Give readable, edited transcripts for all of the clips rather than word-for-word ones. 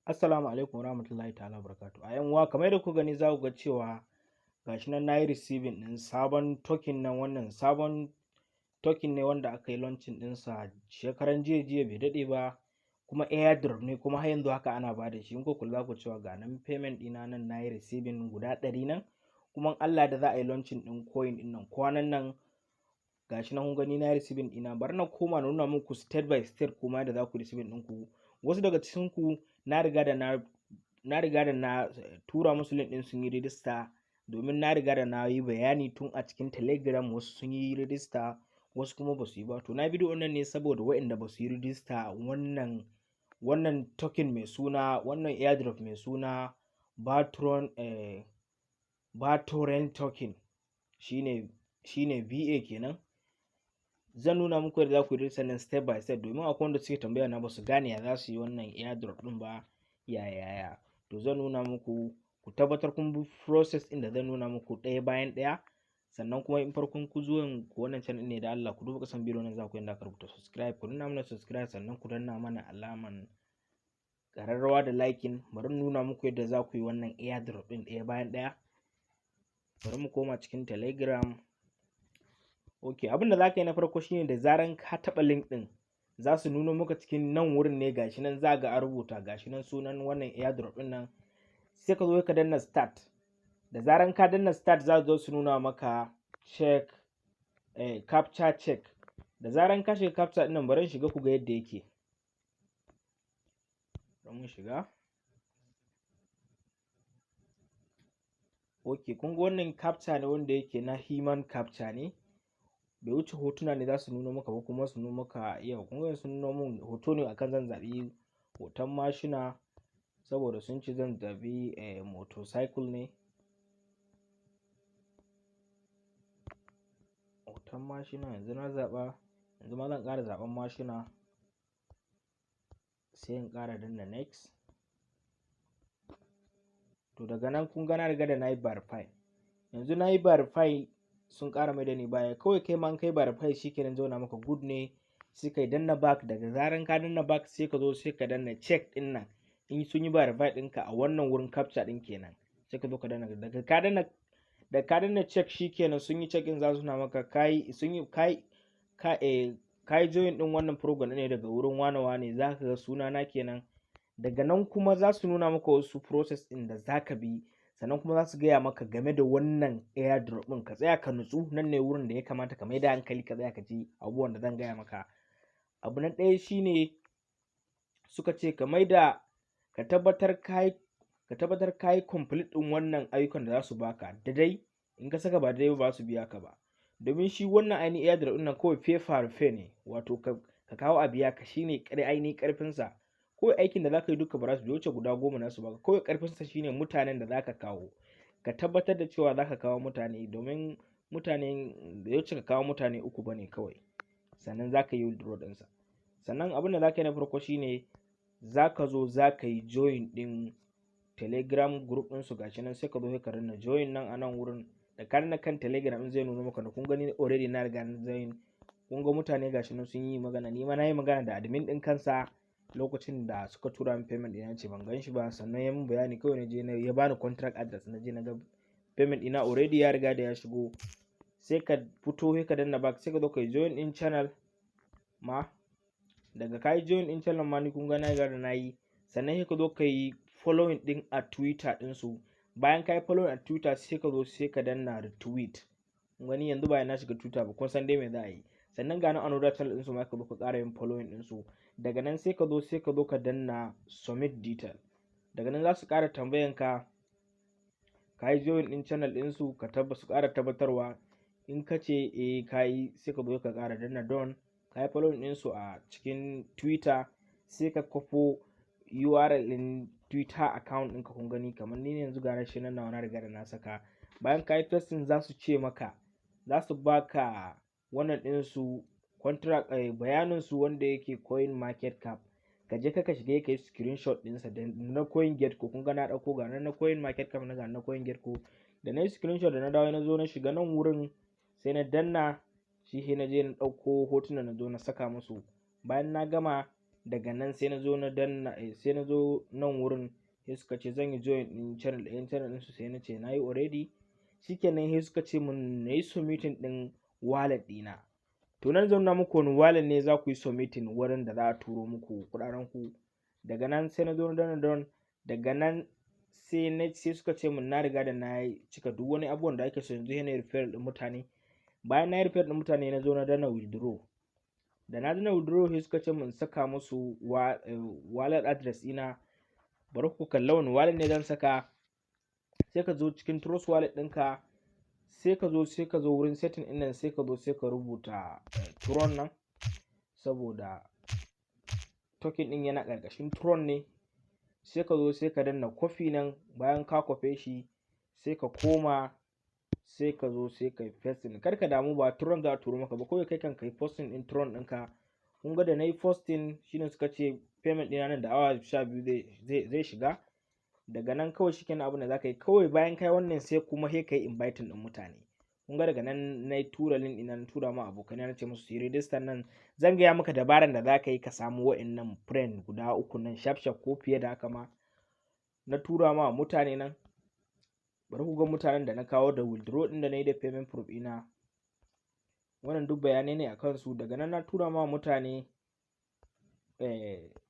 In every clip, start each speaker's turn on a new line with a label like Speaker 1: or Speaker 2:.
Speaker 1: Assalamu alaikum warahmatullahi ta'ala wabarakatuh. A yan uwa, kamar yadda kuka gani, za ku ga cewa gashi nan nayi receiving ɗin sabon token nan. Wannan sabon token ne wanda aka yi launching ɗinsa shekaran jiya jiya, bai daɗe ba, kuma airdrop ne, kuma har yanzu haka ana bada shi. In kuka kula, za ku cewa ga nan payment ɗina nan, nayi receiving guda 100 nan. Kuma in Allah da za a yi launching ɗin coin ɗin nan kwanan nan. Gashi nan kun gani, na receiving ɗina. Bari na koma na nuna muku step by step kuma yadda za ku receiving ɗinku. Wasu daga cikin ku na riga da na tura musu link ɗin, sun yi register, domin na riga da na yi bayani tun a cikin Telegram. Wasu sun yi register, wasu kuma ba su yi ba. To, na bidiyo nan ne saboda waɗanda ba su yi register wannan token mai suna, wannan airdrop mai suna Batron, Batoren token, shine BA kenan. Zan nuna muku yadda za ku yi register nan step by step, domin akwai wanda suke tambaya na, ba su gane ya za su yi wannan airdrop ɗin ba, ya ya ya. To, zan nuna muku. Ku tabbatar kun bi process ɗin da zan nuna muku ɗaya bayan ɗaya. Sannan kuma in farkon ku zuwan ku wannan channel ne, da Allah ku duba kasan bidiyon nan, za ku yanda aka rubuta "subscribe", ku danna mana subscribe, sannan ku danna mana alaman ƙararrawa da liking. Bari nuna muku yadda za ku yi wannan airdrop ɗin ɗaya bayan ɗaya. Bari mu koma cikin Telegram. Ok, abin da za ka yi na farko shine, da zaran ka taɓa link ɗin, za su nuno maka cikin nan wurin ne. Gashi nan, za ga a rubuta, gashi nan sunan wannan airdrop ɗin nan. Sai ka zo ka danna "start". Da zaran ka danna "start", za su zo su nuna maka check, captcha check. Da zaran ka shiga captcha ɗin nan, bari in shiga ku ga yadda yake. Bari mu shiga. Ok, kun ga wannan captcha ne wanda yake na human captcha ne, bai wuce hotuna ne za su nuno maka ba, kuma su nuno maka yau. Kun ga sun nuno mun hoto ne akan zan zaɓi hoton mashina, saboda sun ce zan zaɓi motorcycle ne, hoton mashina. Yanzu na zaɓa, yanzu ma zan ƙara zaɓen mashina, sai in ƙara danna "next". To, daga nan kun ga na riga da na yi verify. Yanzu na yi verify, sun ƙara mai da ni baya. Kawai kai ma in kai verify, shikenan, zauna maka good ne. Sai kai danna back. Daga zaran ka danna back, sai ka zo sai ka danna check ɗin nan. In sun yi verify ɗinka a wannan wurin captcha ɗin kenan, sai ka zo ka danna. Daga ka danna, da ka danna check, shikenan, sun yi check ɗin, za su nuna maka kai sun yi kai ka kai join ɗin wannan program ne daga wurin wane wane. Za ka ga sunana kenan. Daga nan kuma za su nuna maka wasu process ɗin da za ka bi, sannan kuma za su gaya maka game da wannan airdrop ɗin. Ka tsaya ka nutsu, nan ne wurin da ya kamata ka mai da hankali, ka tsaya ka ji abubuwan da zan gaya maka. Abu na ɗaya shine, suka ce ka mai da ka tabbatar ka yi complete ɗin wannan ayyukan da za su baka da dai. In ka saka ba dai ba, su biya ka ba, domin shi wannan ainihin airdrop ɗin nan kawai pay per pay ne, wato ka kawo a biya ka, shine ainihin ƙarfinsa. Kawai aikin da zaka yi duka ba za su wuce guda 10 na su baka. Kawai ƙarfinsa shine mutanen da zaka kawo. Ka tabbatar da cewa zaka kawo mutane, domin mutane da ya wuce ka kawo mutane uku bane kawai, sannan zaka yi withdraw ɗinsa. Sannan abin da zaka yi na farko shine, zaka zo zaka yi join ɗin Telegram group ɗinsu. Gashi nan, sai ka zo ka danna "join" nan a nan wurin. Da ka danna kan Telegram ɗin, zai nuno maka da kun gani, already na riga na join. Kun ga mutane gashi nan sun yi magana, ni ma na yi magana da admin ɗin kansa lokacin da suka tura min payment ɗina, ce ban gan shi ba. Sannan ya min bayani, kawai na je ya bani contract address, na je na ga payment ɗina already ya riga da ya shigo. Sai ka fito, sai ka danna back, sai ka zo ka yi join ɗin channel ma. Daga ka yi join ɗin channel ma, ni kun ga na riga da na yi. Sannan sai ka zo ka yi following ɗin a Twitter ɗinsu. Bayan ka yi following a Twitter, sai ka zo sai ka danna "retweet". Wani yanzu bayan na shiga Twitter ba, kun san dai me za a yi. Sannan ga nan another channel ɗinsu ma, ka zo ka ƙara yin following ɗinsu. Daga nan sai ka zo ka danna "submit detail". Daga nan za su ƙara tambayan ka, ka yi join ɗin channel ɗinsu, ka su ƙara tabbatarwa. In ka ce eh ka yi, sai ka zo ka ƙara danna "done". Ka yi following ɗinsu a cikin Twitter, sai ka kwafo URL ɗin Twitter account ɗinka. Kun gani, kamar ni yanzu ga shi nan nawa na riga da na saka. Bayan ka yi pasting, za su ce maka za su baka wannan ɗinsu contract, bayanin su wanda yake Coin Market Cap. Ka je ka shiga ka yi screenshot ɗinsa da na Coin Gecko. Kun ga na ɗauko, ga na Coin Market Cap na, ga na Coin Gecko. Da na yi screenshot, da na dawo, na zo na shiga nan wurin, sai na danna shi, sai na je na ɗauko hotunan, na zo na saka musu. Bayan na gama, Daga nan sai na zo na danna, sai na zo nan wurin, sai suka ce zan yi join ɗin channel ɗin, channel ɗinsu. Sai na ce na yi already. Shikenan, sai suka ce mun na yi submitting ɗin wallet ɗina. To, nan zan nuna muku wani wallet ne za ku yi submitting wurin da za a turo muku kuɗaɗen ku. Daga nan sai na zo na danna don. Daga nan sai suka ce mun na riga da na cika duk wani abubuwan da ake so, yanzu sai na yi referral ɗin mutane. Bayan na yi referral ɗin mutane, na zo na danna withdraw. Da na danna withdraw, sai suka ce mun saka musu wallet address ɗina. Bari ku kalla wani wallet ne zan saka. Sai ka zo cikin Trust Wallet ɗinka, sai ka zo wurin setting ɗin nan, sai ka zo sai ka rubuta Tron nan, saboda token ɗin yana ƙarƙashin Tron ne. Sai ka zo sai ka danna copy nan. Bayan ka kwafe shi, sai ka koma, sai ka zo sai ka yi pasting. Kar ka damu, ba Tron za a turo maka ba, kawai kai kan kai posting ɗin Tron ɗinka. Kun ga da na yi posting, shine suka ce payment ɗina nan da awa 12 zai shiga. Daga nan kawai shikenan, abin da za ka yi kawai bayan kai wannan, sai kuma sai ka yi inviting ɗin mutane. Kun ga daga nan na tura link ɗina, na tura ma abokanai, na ce musu su yi register. Nan zan gaya maka dabaran da za ka yi ka samu wa'innan friend guda uku nan shaf shaf, ko fiye da haka ma. Na tura ma mutane nan. Bari ku ga mutanen da na kawo da withdraw ɗin da na yi da payment proof ɗina. Wannan duk bayanai ne a kansu. Daga nan na tura ma mutane.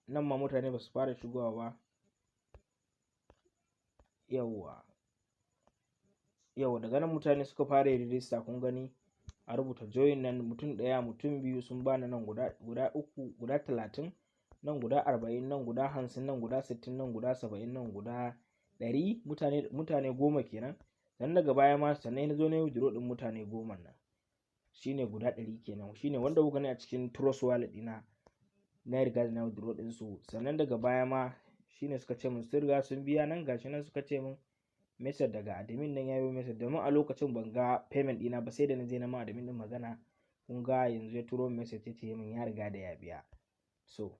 Speaker 1: Nan ma mutane ba su fara shigowa ba. Yawwa, yau daga nan mutane suka fara yin register. Kun gani a rubuta join nan, mutum ɗaya, mutum biyu sun bani nan, guda uku, guda 30 nan, guda 40 nan, guda 50 nan, guda 60 nan, guda 70 nan, guda 100. Mutane 10 kenan. Sannan daga baya ma, sannan na zo na yi withdraw ɗin mutane 10 nan, shine guda 100 kenan, shine wanda kuka gani a cikin Trust Wallet ɗina. Na riga da na withdraw ɗin su. Sannan daga baya ma shine suka ce mun sun riga sun biya nan. Gashi nan suka ce mun message daga admin nan, ya yi message, domin a lokacin ban ga payment ɗina ba, sai da na je na ma admin ɗin magana. Kun ga yanzu ya turo message, ya ce min ya riga da ya biya. So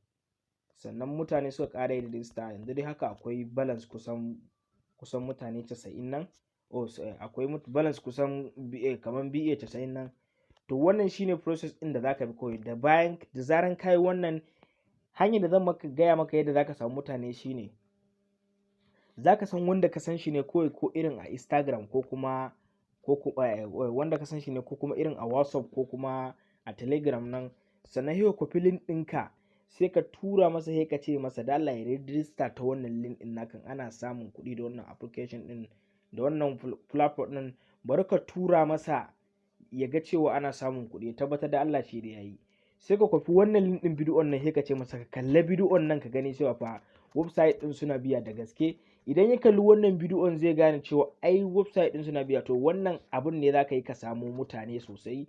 Speaker 1: sannan mutane suka ƙara yin register. Yanzu dai haka akwai balance kusan mutane 90 nan. Oh, akwai balance kusan kamar BA 90 nan. To, wannan shine process ɗin da zaka bi kawai. Da bayan da zaran kayi wannan hanyar da zan maka gaya maka yadda zaka samu mutane, shine zaka san wanda ka san shi ne kawai, ko irin a Instagram, ko kuma ko wanda ka san shi ne, ko kuma irin a WhatsApp, ko kuma a Telegram nan. Sannan sai ka copy link ɗinka, sai ka tura masa, sai ka ce masa da Allah ya register ta wannan link ɗin naka, ana samun kuɗi da wannan application ɗin, da wannan platform ɗin. Bari ka tura masa ya ga cewa ana samun kuɗi, ya tabbatar da Allah shi da yayi. Sai ka kwafi wannan link ɗin bidiyon nan, sai ka ce masa ka kalla bidiyon nan ka gani cewa fa website ɗin suna biya da gaske. Idan ya kalli wannan bidiyon, zai gane cewa ai website ɗin suna biya. To, wannan abun ne zaka yi ka samu mutane sosai.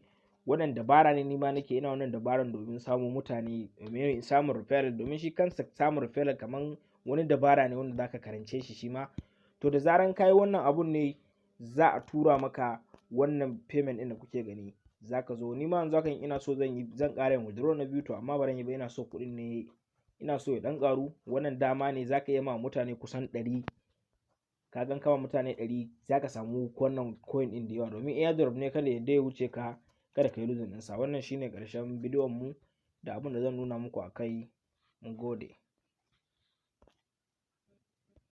Speaker 1: Wannan dabara ne nima nake ina wannan dabaran domin samun mutane, domin samun referral, domin shi kansa samun referral kaman wani dabara ne wanda zaka karance shi shi ma. To, da zaran kayi wannan abun ne za a tura maka wannan payment ɗin da kuke gani. Zaka zo, ni ma yanzu haka ina so zan yi, zan ƙara yin withdraw na biyu. To, amma baran yi ba, ina so kuɗin ne, ina so ya ɗan ƙaru. Wannan dama ne zaka iya ma mutane kusan 100. Ka gan kama mutane 100, zaka samu wannan coin ɗin da yawa, domin airdrop ne. Kada ya ya wuce ka, kada ka yi losing ɗinsa. Wannan shine ƙarshen bidiyon mu da abin da zan nuna muku a kai. Mun gode.